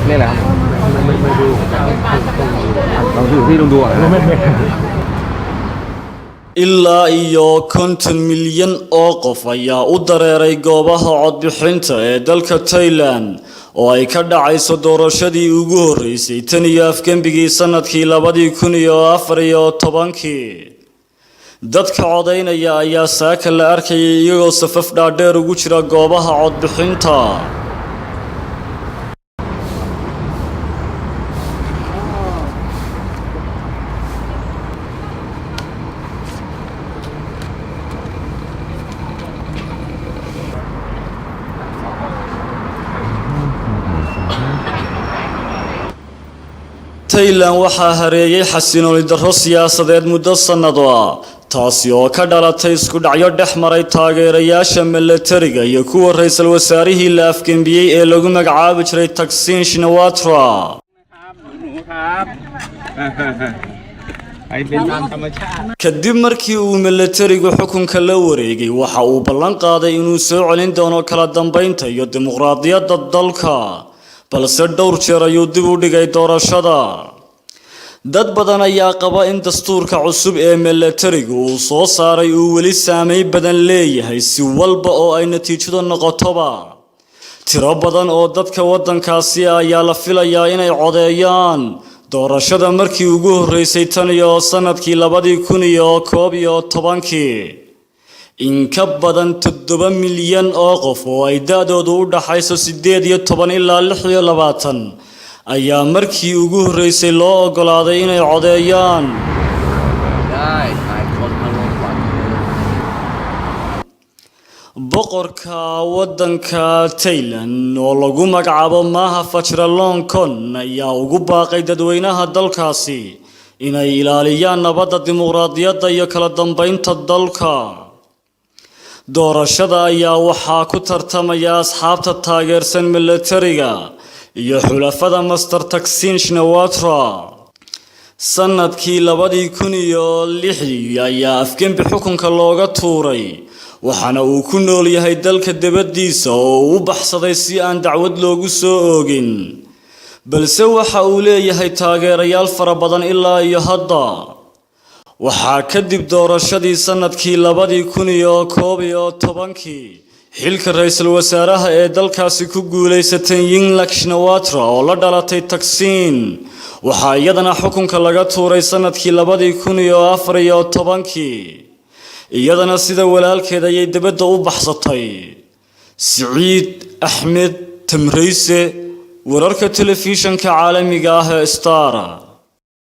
เลขอะไรครับ ไม่ดู ลองดูพี่ลองดูอ่ะ ไม่ไม่ Ilaa iyo 50 milyan oo qof ayaa u dareeray goobaha codbixinta ee dalka Thailand oo ay ka dhacayso doorashadii ugu horreysay tan iyo afgembigii sanadkii 2014-kii. Dadka codaynaya ayaa saaka la arkayay iyagoo safaf dhaadheer ugu jira goobaha codbixinta. Thailand waxaa hareeyay xasilooni darro siyaasadeed muddo sannado ah, taasi oo ka dhalatay isku dhacyo dhex maray taageerayaasha milatariga iyo kuwa ra-iisul wasaarihii la afgembiyey ee lagu magacaabi jiray Taksin Shinawatra. หนูครับ ไปเป็นตามธรรมชาติ Kadib markii uu milatarigu xukunka la wareegay, waxa uu ballan qaaday inuu soo celin doono kala dambeynta iyo dimuqraadiyadda dalka, balse dhowr jeer ayuu dib u dhigay doorashada. Dad badan ayaa qaba in dastuurka cusub ee milatarigu uu soo saaray uu weli saameyn badan leeyahay, si walba oo ay natiijadu noqotoba. Tiro badan oo dadka waddankaasi ah ayaa la filayaa inay codeeyaan doorashada markii ugu horreysay tan iyo sanadkii 2011-kii. In ka badan 7 milyan oo qof oo ay da-doodu u dhaxayso 18 ilaa 26 ayaa markii ugu horreysay loo oggolaaday inay codeeyaan. ได้ขายคนอารมณ์หวาน Boqorka waddanka Thailand oo lagu magacaabo Maha Vajiralongkorn ayaa ugu baaqay dadweynaha dalkaasi inay ilaaliyaan nabadda, dimuqraadiyadda iyo kala dambeynta dalka. Doorashada ayaa waxaa ku tartamaya asxaabta taageersan milatariga iyo xulafada Mister Taksin Shinawatra. Sanadkii 2006-dii ayaa afgembi xukunka looga tuuray, waxaana uu ku nool yahay dalka dibaddiisa oo uu u baxsaday si aan dacwad loogu soo oogin, balse waxa uu leeyahay taageerayaal fara badan ilaa iyo hadda. Waxaa kadib doorashadii sanadkii 2011-kii xilka ra-iisul wasaaraha ee dalkaasi ku guulaysatay Yingluck Shinawatra oo la dhalatay Taksin. Waxaa iyadana xukunka laga tuuray sanadkii 2014-kii. Iyadana sida walaalkeed ayay dibadda u baxsatay. Siciid Axmed Tamreyse, wararka telefishanka caalamiga ah ee Star.